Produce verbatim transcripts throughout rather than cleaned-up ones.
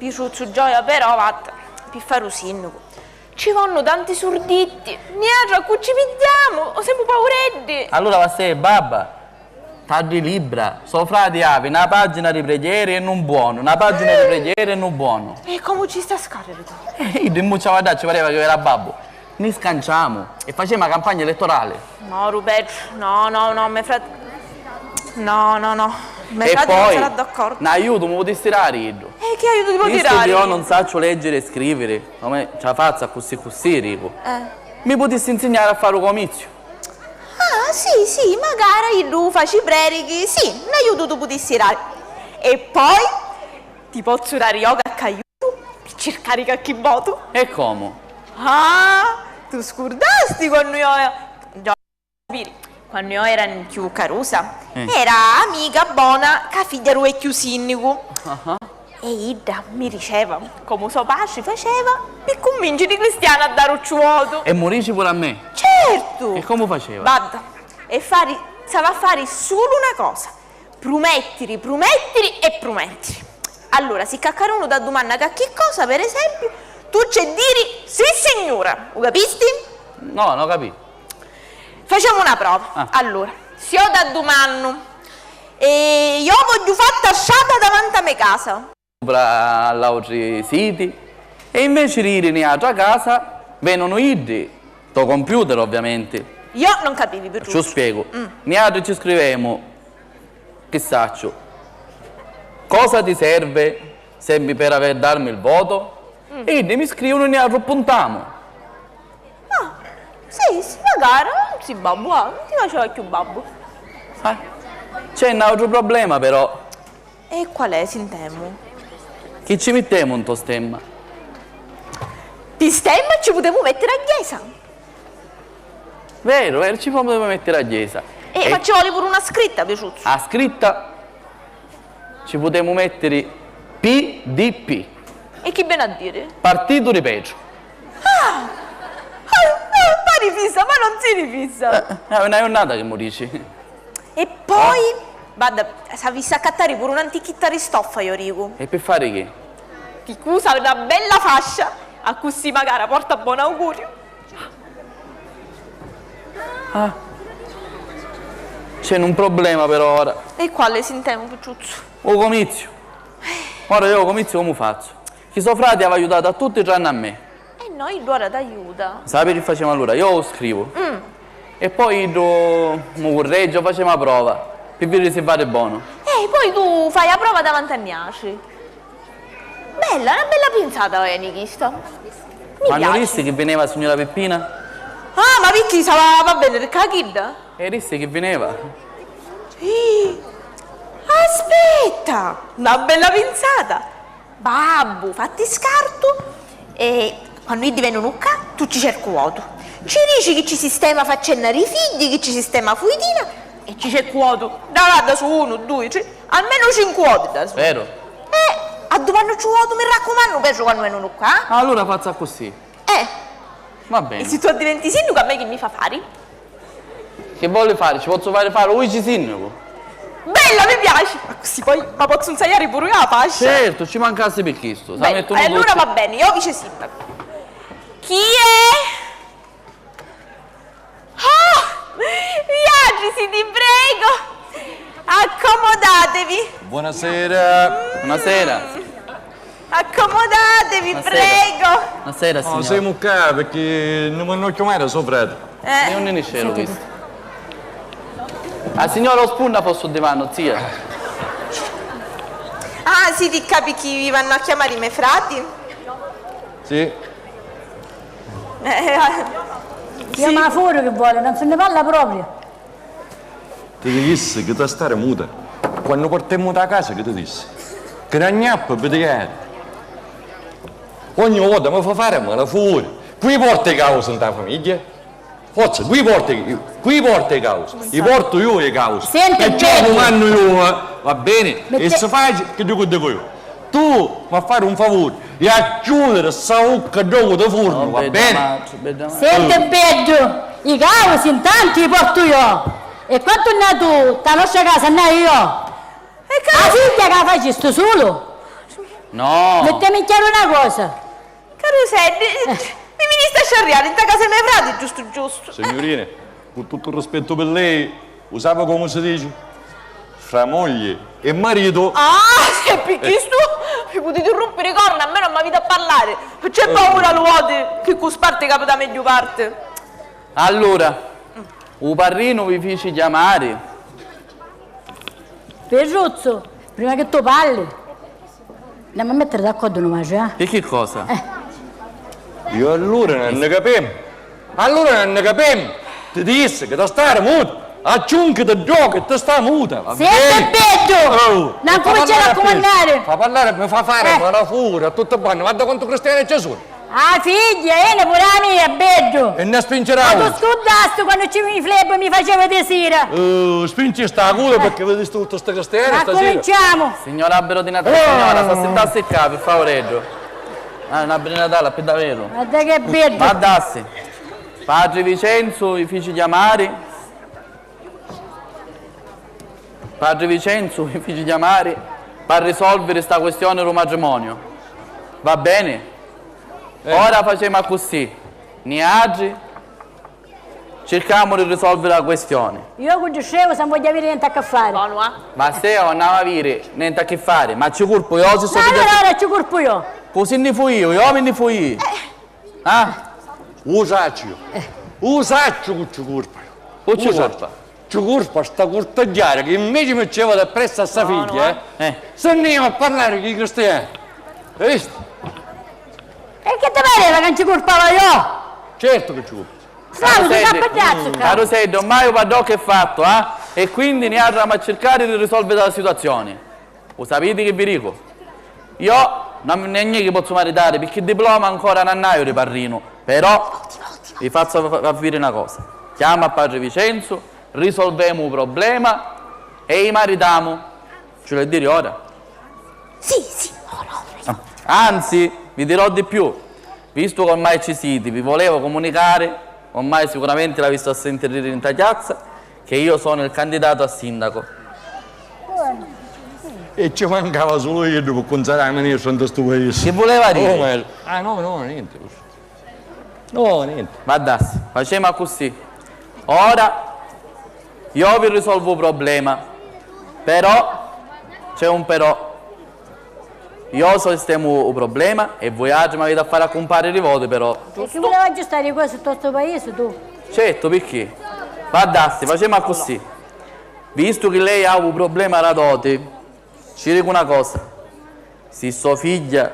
Pitruzzu, gioia, però, vatta, pi fari u sinnicu ci vonnu tanti surditti. Niatri a cu ci pigghiamu? O semu paureddi! Allura va a sè, babba, t'addi libra. So frati havi na pagina di preghieri e nu bonu, na pagina di preghieri e nu bonu. E comu ci sta a scarriri tu? Eh, iddu in muccia va dda ci pareva chi era babbu. Ni scanciamu e facemu a campagna elettorali. No, Rubettu, no, no, no, me frat-, no, no, no, me frati non sarà d'accordo. E poi, n'aiutu mi putissi dari iddu? E chi aiutu ti poti dari? Vistu chi io non sacciu leggere e scrivere, come ci la fazzu accussì cussì, dicu. Eh. Mi putissi insignare a fare u comizio? Ah, sì, sì, magari iddu faci predichi, sì, n'aiutu tu putissi dari. E poi ti pozzu dari io cacchi aiutu pi circari cacchi votu. E comu? Ah, tu scurdasti quannu io, già, sapiri, quannu io era chiù carusa, eh, era amica bona ca figghia ru vecchiu sinnicu. Ah. E idda mi diceva comu so patri faceva pi cunvinciri i cristiani a darucci u votu. E mu dici puru a me? Certu! E comu faceva? Vadda, e fari, s'ava a fari sulu una cosa. Prumettiri, prumettiri e prumettiri. Allura, si caccarunu t'addumanna cacchi cosa, per esempiu, tu c'è diri, "Sissignura!" U capisti? No, no capì. Facemu na prova. Ah. Allura, si io t'addumannu, "E io vogghiu fatta a strata davanti a me casa." Supra a l'autri siti, e inveci di iri niatri a casa, venunu iddi, to computer ovviamenti. Io non capivi, Pitruzzu. Ci u spiegu. Mm. Niatri ci scrivemu, chi sacciu, "Cosa ti serve, servi per aver, darmi il voto?" Mm. E iddi mi scrivunu e niatri u puntamu. Ah, sì, sì, magari, non si babbu, ah, non ti faceva più babbu. Eh? C'è un altro problema però. E qual è, sintemu? Chi ci mittemu nto stemma? Pi stemma ci putemu mettiri a chiesa. Veru, veru, ci putemu mettiri a chiesa. E, e ma ci voli puru una scritta, Pitruzzu. A scritta ci putemu mettiri P D P. E chi veni a diri? Partitu di Petru. Ah! Ah, ah, pari fissa, ma non si ni fissa. Eh, eh, è una giornata che mu dici. E poi, eh? Vadda, s'avissi accattari puru un'antichitta di stoffa, io dicu. E pi fari chi? Ti cusa una bella fascia, accussì magari porta buon augurio. Ah. C'è un problema però ora. E quale, sintemu, Pitruzzu? U comizziu. Ora io u comizziu comu fazzu? Chi so frati av'a aiutari a tutti tranni a me. E noi iddu ora t'aiuta. Sapi chi facemu allura? Io u scrivu. Mm. E poi iddu mu curreggi o facemu a prova pi vidiri si vari bonu. E poi tu fai a prova davanti a niatri. Bella, una bella pinsata veni chista. Mi piaci. Ma non dissi che veniva signora Peppina? Ah, ma picchì, sa va, va bene, picchì chidda? E dissi che veniva. Ih, aspetta, una bella pinsata. Babbu, fatti scartu e quannu iddi venunu ccà, tu ci cercu votu. Ci dici chi ci sistema faccenna ri figghi, chi ci sistema fuitina e ci cercu votu. Dda, dda su unu, dui, tri, almenu cincu voti dda su. Veru? Eh, addumannucci u votu, mi raccumannu, Petru, quannu venunu ccà. Allura fazzu accussì. Eh. Va bene. E si tu addiventi sinnicu, a me chi mi fa fari? Chi voli fari? Ci pozzu fari fari u vici sinnicu. Bella, mi piaci! Accussì poi ma pozzu nsaiari puru io a fascia. Certu, ci mancassi pi chistu. Bella, e allura va bene, io vice sindaco. Chi è? Oh! Viatri siti, prego! Accomodatevi! Buonasera! Buonasera! Accomodatevi, prego! Buonasera, signora. No, semu ccà picchì nun mi nni chiamari so frati. Eh. E unni niscenu chisti? A signora o spunna fossu divanu, zia. Ah, siti ccà picchì vi vannu a chiamari me frati? Sì. Eh, sì. Chiama fora chi voli, non si ne parla proprio. Ti dissi chi t'ha stari muta. Quannu partemmu da casa chi ti dissi? Chi n'agnappa pi ti ieri. Ogni vota mi fa fari a mala figura. Cu i porta i causi nta famigghia? Forza, cu i porta, cu i porta i causi? I portu iu i causi. Senti, perciò cumannu iu, va beni? E si faci chi dicu dicu iu. Tu m'ha fari un favuri, e a chiudiri ssa vucca ddocu ti furnu, va beni? Senti beddu, i causi intantu i portu io, e quantu nn'hai tu, ta nostra casa nn'hai io. A figghia ca facistu sulu? No! Mettimi chiaro una cosa. Caruseddi, mi vinisti a sciarriari nta casa i me frati, giustu giustu. Signurini, cu tuttu rispettu pi lei, u sapi comu si dici? Fra moglie e marito. Ah, se è pi chistu mi putiti rumpiri i corna, a me non m'aviti a parlari. C'è paura lu voti chi cu sparti capita megghiu parti. Allura, u parrinu vi fici chiamari? Pirruzzu, prima che tu parli, andiamo a mettere d'accordo noi, eh? Di che cosa? Eh. Io allora non ne capiamo. Allora non ne capiamo. Ti dissi che da stare muto, a ciunchi ti giochi e ti sta muta. Senti, beddu! Oh, non cominciare a comandare. Fa parlare, mi fa fare, eh, ma la fura, tutto buono. Guarda quanto cristiani ci sono. Ah, figghia, io pure a mia, beddu! E ne spingerà. Ma tu scurdasti quando ci mi flebbo mi faceva di sera? Uh, spingi sta culo perché vedi tutto sta cristiana stasera. Ma cominciamo! Signor albero di Natale, signora, s'assittassi qua, per favoreddu. Ah, un albero di Natale, per davvero. Guarda che beddu! Ma dassi. Padre Vicenzo vi fici chiamare. Padri Vicenzu mi fici chiamari p'arrisolviri sta questioni dû matrimoniu. Va beni? Eh. Ora facemu accussì. Niatri circamu di risolviri la questioni. Io cu Giuscevu sa 'un vogghiu aviri nenti a chi fari. Bonu, ah? Ma se io non havi aviri nenti a chi fari, ma ci curpu io si sto... No, no, no, no, ci curpu io. Cu si nni fui io, io mi nni fui io. Eh. Ah? U sacciu io. U sacciu cu ci curpa io. Cu ci curpa? Ci curpa sta curtagghiara chi inveci mi ci vada appressu a sta figghia, eh? Eh. Si nni iva a parlari chi cristiani. Hai vistu? E chi ti pareva ca nci curpava io? Certu chi ci curpa. Caruseddu, ormai u paddoccu è fattu, eh? E quindi niatri amu a circari di risolviri la situazioni. U sapiti chi vi dicu? Io non è chi pozzu maritari, picchì diploma ancora non haiu di parrinu, però vi fazzu fa-, fa viri na cosa. Chiamu a patri Vicenzu, risolvemu u problema e i maritamu. Ci l'hai diri ora? Sì, sì, ora, ora. Ah, anzi, vi dirò di più. Vistu che ormai ci siti, vi volevo comunicari, ormai sicuramente l'aviste a sentiri diri nta chiazza, che io sono il candidato a sindaco. E ci mancava sulu iddu pi cunzari a ministra nta stu paisi. Chi vuleva diri? Oh, ma... Ah, no, no, niente. No, niente. Va dassi, facemu accussì. Ora io vi risolvu u problema, però c'è un però. Io sistemu u problema e vuiatri m'aviti a fari accumpariri i voti, però. E chi vuleva aggiustari i cosi nta stu paisi, tu? Certu, picchì? Va dassi, facemu accussì. Vistu chi lei havi u problema dâ doti, ci dicu na cosa. Si so figghia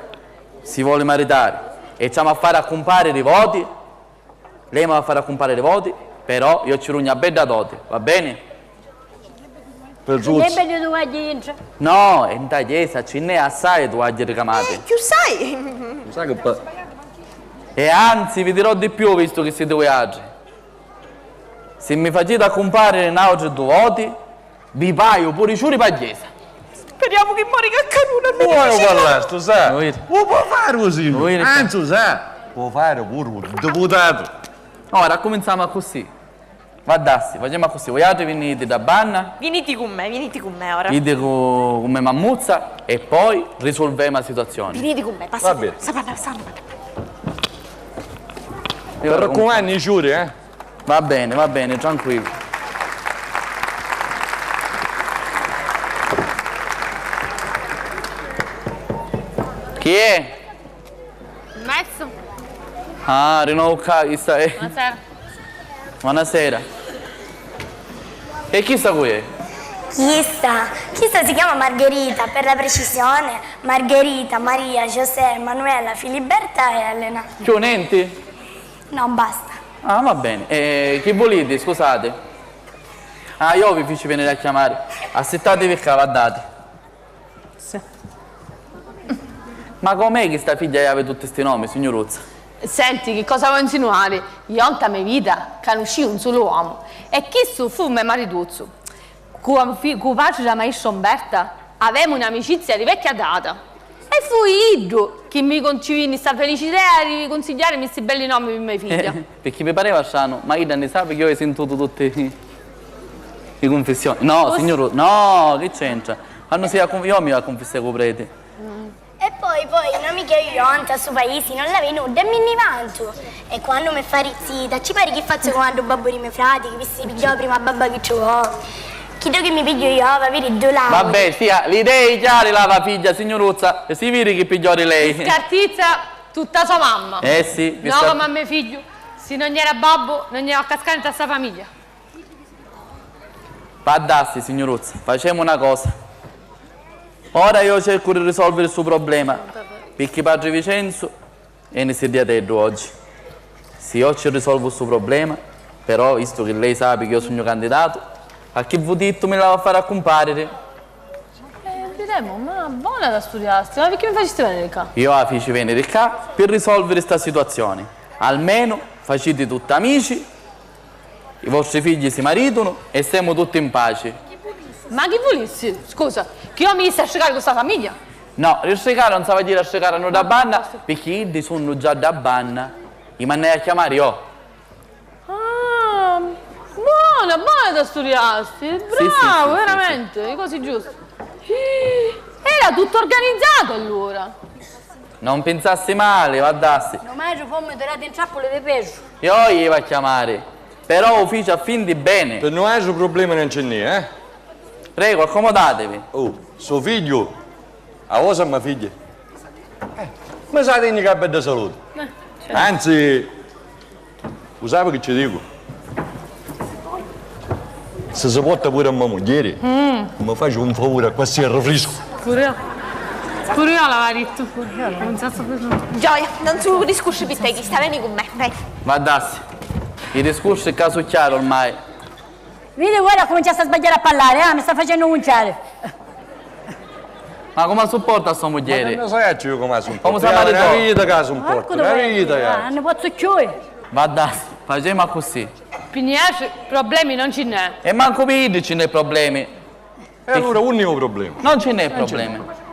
si voli maritari e ci amu a fari accumpariri i voti, lei mi va a fari accumpariri i voti, però io ci rugnu a bedda doti, va beni? Ci nn'è beddi tuvagghi intra? No, e nta chiesa ci nn'è assai tuvagghi ricamati. Eh, cchiù sai! Sai che pa... E anzi, vi dirò di più, vistu chi siti vuiatri. Si mi faciti accumpariri n'autri du voti, vi paiu puru i ciuri pâ chiesa. Speriamu chi mori caccarunu e mi... Vuoi quall'altru, sa? U po' fari u sindacu. Anzi, sa, po' fari puru u diputatu. Ora accuminzamu accussì. Va dassi, facemu accussì. Vuiatri viniti dda banna. Viniti cu me, viniti cu me ora. Iti cu, cu me mammuzza e poi risulvemu a situazioni. Viniti cu me, passati. Va bene. Sta banna, sta banna. Ti raccumannu i ciuri, eh? Va bene, va bene, tranquillo. Chi è? Mezzo. Ah, di nuovo qua, chista è. Buonasera. Buonasera. E chista chi è? Chista, chista si chiama Margherita, per la precisione, Margherita, Maria, José, Manuela, Filiberta e Elena. Più nenti? No, basta. Ah, va bene. E chi vuliti, scusate? Ah, io vi fici venire a chiamare. Assittatevi qua, va dati. Sì. Ma com'è chi sta figghia havi tutti sti nomi, signuruzza? Senti, chi cosa voi insinuari? Io nta me vita canuscii un sulu omu, e chistu fu me marituzzu. Cu, cu patri dâ maistra Umberta avemu n'amicizia di vecchia data. E fu iddu chi mi con-, ci vinni sta felici idea di cunsigghiarimi sti belli nomi pi me figghia. Picchì mi pareva stranu, ma idda nni sapi chi io haiu sintutu tutti i, i cunfissioni. No, signuru, no, chi c'entra? Quannu si a cun-, io mi a cunfissai cu preti. Mm. E poi E poi, n'amica iu, nta stu paisi, non l'avi nudda e mi nni vantu. E quannu mi fari zita, ci pari chi fazzu comu a ddu babbu di me frati, chi vi si pigghiau a prima babba chi truvò. Chiddu chi mi pigghiu iu, va viri ddu l'ami. Vabbè, stia, l'idei chiari l'ava figghia, signuruzza, e si viri chi pigghiò di lei. Scartizza tutta sua mamma. Eh sì, mi No, scar- comu a me figghiu, si non era babbu, non era a cascari nta sta famiglia. Vaddassi, signuruzza, facemu na cosa. Ora io cercu di risolviri stu problema, picchì patri Vicenzu è ni siddiateddu oggi. Si io ci risolvu stu problema, però, vistu chi lei sapi chi io sugnu candidatu, qualchi vutittu mi l'ava a fari accumpariri. Eh, videmu, ma bona da studiasti, ma picchì mi facisti veniri ccà? Io a fici veniri ccà pi risolviri sta situazioni. Almenu faciti tutti amici. I vostri figghi si maritunu e stemu tutti in paci. Ma chi vulissi? Scusa, chi io mi jissi a stricari cu sta famiglia? No, di stricari non s'ava jiri a stricari a nudda banna, picchì iddi sunnu già dda banna. I mannai a chiamari io. Ah, bona, bona ca studiasti, sì, bravu, sì, veramenti, i cosi giusti. Era tuttu organizzatu allura. Non pinsassi mali, vaddassi. Nu matri fommitu era di ntrappuli di petru. Io iva a chiamari, però u fici a fin di beni. Pi nuatri problemi non ci nn'è, eh? Prego, accomodatevi. Oh, so figghiu, a vosa ma figghia. Eh, mi sa tegni ca bedda saluti. Anzi, u sapi chi ci dicu? Si si porta puru a me mugghieri, mi faci un favuri a quassia rifriscu. Puru io. Puru io l'avevi dittu. Non so se... Gioia, non su discursi pi te, chi sta veni cu me, veni. Vaddassi. I discursi ccà su chiari ormai. Vidi, ora cuminciasti a sbagghiari a parlari, ah, mi sta facennu cunciari. Ma comu a supporta a so mugghieri? Ma non sai io comu a supporta. Comu sa maritò? È una vita che la supporta, una vita che... Ah, non ne posso più. Vaddassi, facemu accussì. Pi niatri problemi non ci nn'è. E mancu pi iddi ci nn'è problemi. E allura unni è u problema? Non ci nn'è problemi.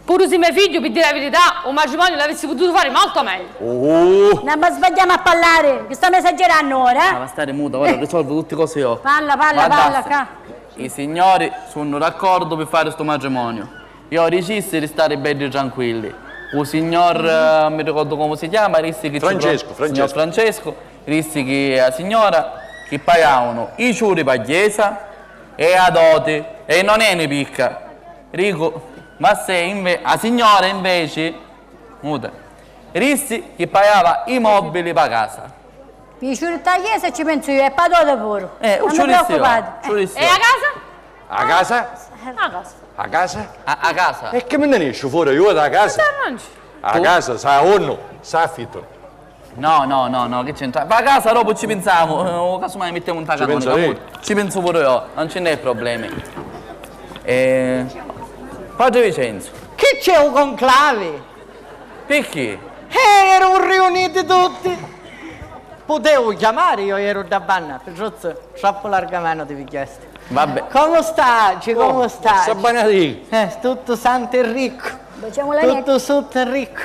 Puru si me figghiu, pi diri a virità, u matrimoniu l'avissi pututu fari molto meglio. Oh! Non mi sbagghiamu a parlari, chi stamu esagerannu ora, eh? Ah, va stari muta, ora risolvu tutti cosi io. Parla, parla, parla, ccà. I signori sunnu d'accordu pi fari stu matrimoniu. Io dicissi di stari beddi tranquilli. U signor, eh, mi ricordu comu si chiama, dissi chi ci... Francesco, signor Francesco, dissi chi a signora chi paiaunu i ciuri p'a chiesa e a doti, e non è ni picca. Dicu, ma se inve-, a signora inveci, muta, dissi chi paiava i mobili p'a casa. Pi ciuri ntâ chiesa ci pensu io, e pâ doti puru. Eh, u ciurissi io. Non vi preoccupate. Ciurissi io. E a casa? A casa? A casa. A casa? A, a casa. E chi mi nni nesciu fora io da casa? A casa, sa vonnu, sa affittanu. No, no, no, no, chi c'entra? Pâ casa dopu ci pinsamu, eh, o casumai mittemu nta canonica puru. Ci pensu puru io, non ci nn'è problemi. Eh, patri Vicenzu. Chi c'è u conclavi? Picchì? Eh, eru riuniti tutti! Putevu chiamari, io eru dda banna, Pitruzzu, troppu larga manu ti pigghiasti. Vabbè. Comu staci, comu staci? Sta bani a dì. Eh, tuttu santu e riccu. Tuttu suttu e riccu.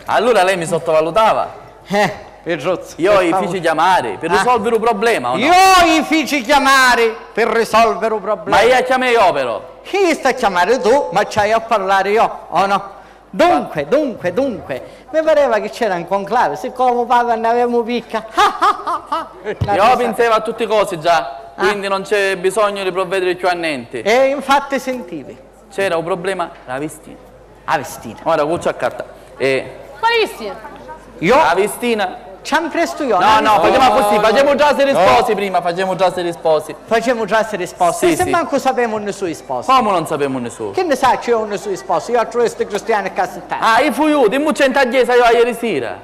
Allura lei mi sottovalutava? Eh, Pitruzzu. Io i fici chiamari pi risolviri u problema, o no? Io i fici chiamari pi risolviri u problema. Ma io a chiamai io però. Chi sta a chiamari tu, ma ci haiu a parlari io, o no? Dunque, dunque, dunque, mi pareva chi c'era un conclave, siccomu papa nn'avemu picca. Io pinsevu a tutti cosi già, quindi non c'è bisogno di provvedere più a nenti. E infatti sentivi. C'era un problema, la vistina. A vistina. Ora, cu ci accatta? Eh. Quali vistina? Io? La vistina. Ci amprestu io. No, no, facemu accussì, facemu trasiri i sposi prima, facemu trasiri i sposi. Facemu trasiri i sposi. Sì, sì. Se mancu sapemu unni su i sposi. Comu non sapemu unni su? Chi nni sacciu io unni su i sposi? Io a truvai sti cristiani ccà assittati. Ah, i fuiu, dimmucci nta chiesa io aieri sira.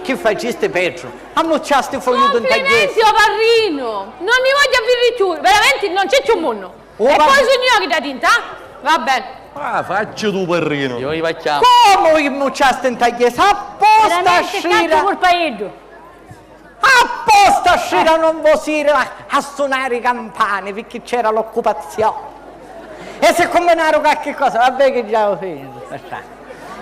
Chi facisti, Petru? Ammucciasti i fuiuti nta chiesa? Complimenti, o parrinu! Non ni vogghiu a viri chiù, veramenti non c'è chiù munnu. E poi sugnu io chidda tinta, ah? Va beni. Ah, facci tu parrinu. Io i vacchiamu. Comu i mmucciasti nta chiesa? Apposta scira. Veramente, cacchio curpa iddu. Apposta scira non vosiri a, a sunari i campani, picchì c'era l'occupazioni. E si cumminaru qualchi cosa, vabbè chi già u finiu,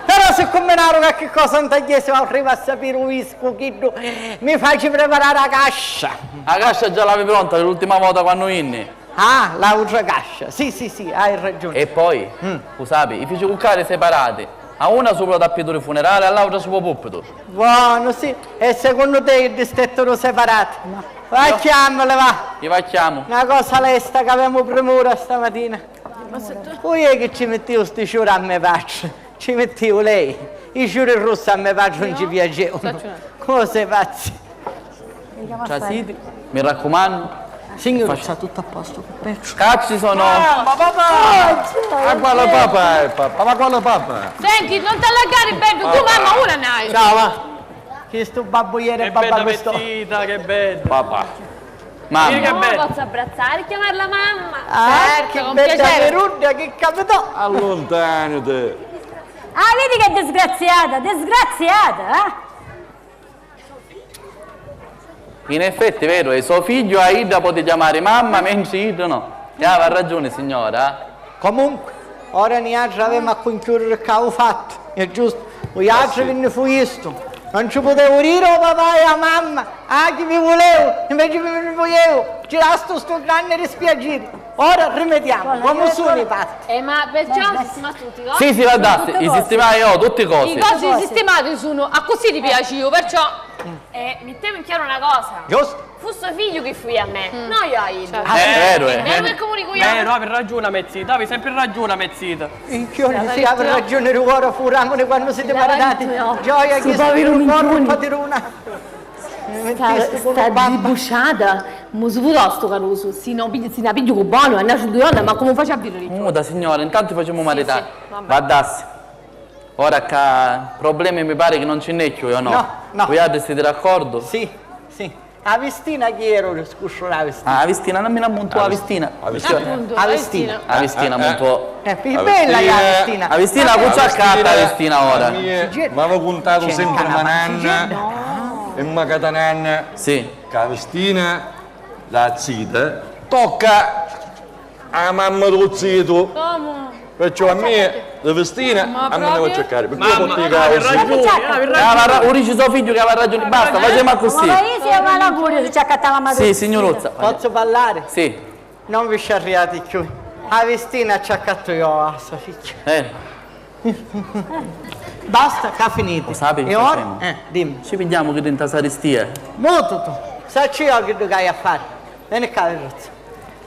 però si cumminaru qualchi cosa nta chiesa, arriva a sapiri u viscu chiddu mi faci preparari a cascia. A cascia già l'avi pronta l'ultima vota quannu vinni. Ah, l'autra cascia. Sì, sì, sì, hai ragiuni. E poi, u sapi, i fici cuccari separati, a una supra u tappitu di funerali e a l'autra supra u puppitu. Bonu, sì. E secunnu te iddi stetturu separati? Vacchiamuli, va. I vacchiamu. Na cosa lesta ca avemu primura stamatina. Cu è chi ci mittiu sti ciuri a me patri? Ci mittiu lei. I ciuri russi a me patri nun ci piaceunu. Cosi pazzi. Trasiti, mi raccumannu. Signuruzza, tuttu a postu cu Petru? Cazzi sono! Ah, ma papà! Ma quale papà è papà? Ma quale papà? Senti, non t'allagari, Beddu, tu mamma una n'hai! Ciao, va. Chistu babbu ieri è babbu a quest'ora. Che bella vestita, che bella! Papà. Mamma. Io che bella! Posso abbracciare e chiamarla mamma? Ah, certo, che bella mirudda che capitò! Allontanati! Ah, vedi che disgraziata, disgraziata, eh? In effetti, veru, è so figghiu, a idda poti chiamari mamma, mentri iddu no. E havi ragiuni, signora. Comunque, ora niatri avemu a cunchiudiri ccà u fattu, è giustu? Vuiatri vi nni fuistu. Non ci putevu diri o papà e a mamma, ah, chi vi vulevu, inveci vi nni fuiu, ci dastu stu granni dispiaciri. Ora rimediamu, comu sunu i patti? Eh, ma perciò sistimatu tutti i cosi? Sì, sì, va dasti, i sistimai io, tutti i cosi. I cosi sistimati sunu, accussì ti piaciu, perciò. Eh, mittemu in chiaru na cosa. Giustu. Fu so figghiu chi fui a me, no io a iddu. Eh, è vero, eh. È vero che comunicu io. Vero, havi ragiuni a me zita, havi sempri ragiuni a me zita. Minchiuni, sì, havi ragiuni, ora furamuni quannu siti maritati. Gioia chi stu poviru minchiuni. Sta, sta dibusciata, mu si vutò stu carusu, si no pigli-, si na pigghiu cu bonu, a nasci dui onna, ma comu faci a viriri? Muta, signora, intantu facemu maritari. Sì, sì, va bene. Vaddassi. Ora ccà problemi mi pari chi non ci nn'è cchiù, o no? No, no. Vuiatri siti d'accordu? Sì, sì. A vistina chi era, scusciu la vistina. Ah, a vistina, non mi n'ammuntu a vistina. A vistina. Appuntu, a vistina. A vistina, ammuntu. Eh, pi bella è a vistina. A vistina, cu ci accatta a vistina ora? M'aveva cuntatu sempri ma nanna e ma catananna. Sì. Ca a vistina la zita tocca a mamma dû zitu. Comu? Perciò a mia, di vistina, a mia mi vò circari, perché io portu i causi. U dici so figghiu chi havi ragiuni. Basta, facemu accussì. Ma io si è malaguria si ci accatta la madre. Sì, signuruzza. Pozzu parlari? Sì. Non vi sciarriati cchiù. A vistina ci accattu io a so figghiu. Eh. Basta, ca finiti. U sapi chi facemu? Eh, dimmi. Ci pigghiamu chiddi nta saristia. Mututu, sacciu io chiddu chi haiu a fari. Veni ccà, Pirruzza.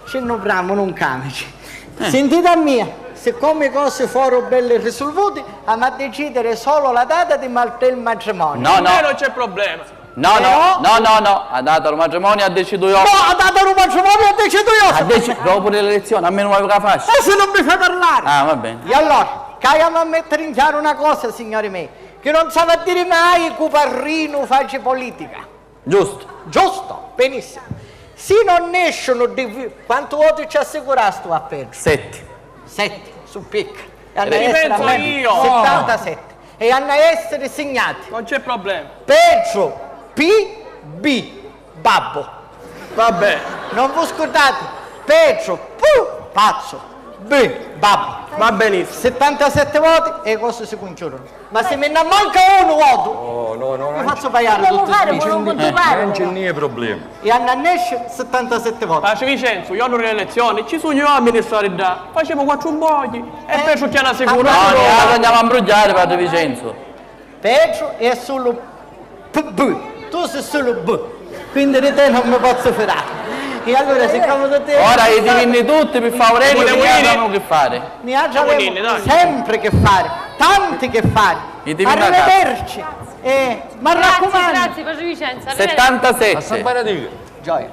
Ci nnupramu, nun camici. Eh. Sintiti a mia, siccomu i cosi foru belli risulvuti, hamu a dicidiri solu la data di ma-, del matrimoniu. No, no. Pi me non c'è problema. No, no, no, no, no, a data dû matrimoniu a decidu io. No, a data dû matrimoniu a decidu io. A deci-, dopu di l'elezioni, a menu m'havi ca fasci. E si non mi fai parlari? Ah, va bene. E allora, ca haiamu a mettiri in chiaru na cosa, signori mei, chi non s'havi a diri mai cu parrinu faci politica. Giustu. Giustu, benissimu. Si non nesciunu di vi-, quantu voti ci assicurastu a Petru? Setti. Setti, su picca. E hannu a essiri almenu settantasetti. E hannu a essiri signati. Non c'è problema. Petru P B, babbu. Vabbè. Non vu scurdati, Petru P, pazzu, B, babbu. Va benissimo. Settantasetti voti e i cosi si cunchiudunu. Ma si mi nni manca unu votu, no, no, no, mi fazzu paiari tuttu. Non ci n'è problema. E hannu a nesciri settantasetti voti. Patri Vicenzu, jornu di l'elezioni, ci sugnu io a amministrari ddà. Facemu quattru mbogghi e Petru chiana sicuru. No, niatri andiamu a mbrugghiari, patri Vicenzu. Petru è sulu P B, tu si sulu B, quindi di te non mi pozzu fidari. E allura, siccomu tu ti... Ora itivinni tutti, pi favureddu, chi niatri avemu chi fari. Niatri avemu sempri chi fari, tanti chi fari. Arrivederci. Eh, m'arraccumannu. Grazie, grazie, patri Vicenzu, arrivederci. Settantasette. Gioia.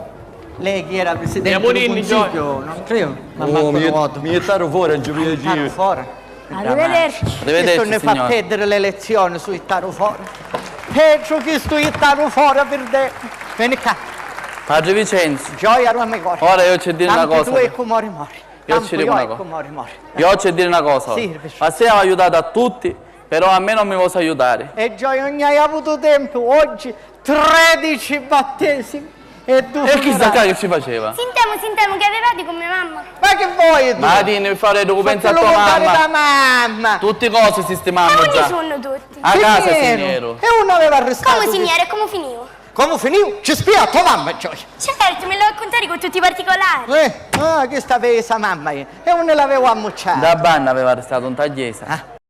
Lei chi era presidente del Consiglio, non credo, ma manco un voto. Mi jittaru fora, non ci piaciva. Arrivederci. Arrivederci, signora. Chistu ne fa perdere l'elezione, su jittaru fora. Petru, chistu jittaru fora, pirdemu. Veni ccà. Patri Vicenzu. Gioia, non mi corre. Ora io c'è diri una cosa. Campu tu e cu mori mori. Io ci dico una cosa. Io c'è diri una cosa. Sì, ma se aveva aiutato a tutti, però a me non mi vuoi aiutare. E Gioia, non hai avuto tempo oggi. Tredici battesimi e dui funerali. E chista ccà chi ci faceva? Sintemu, sintemu, chi avevati cu me mamma? Ma chi voi tu? Ma dinni, pi favureddu, cu pensa a to mamma. Tutti i cosi sistimammu già. Ma unni sunnu tutti? A casa si nni eru. E unni aveva arristatu? Comu si nni eru e comu finiu? Comu finiu? Ci spia a to mamma, Gioia. Certu, mi lo va a cuntari cu tutti i particolari. Eh, ah, chista pesa mamma, eh. E unni l'avevu ammucciata? Dda banna aveva ristatu nta chiesa. Ah.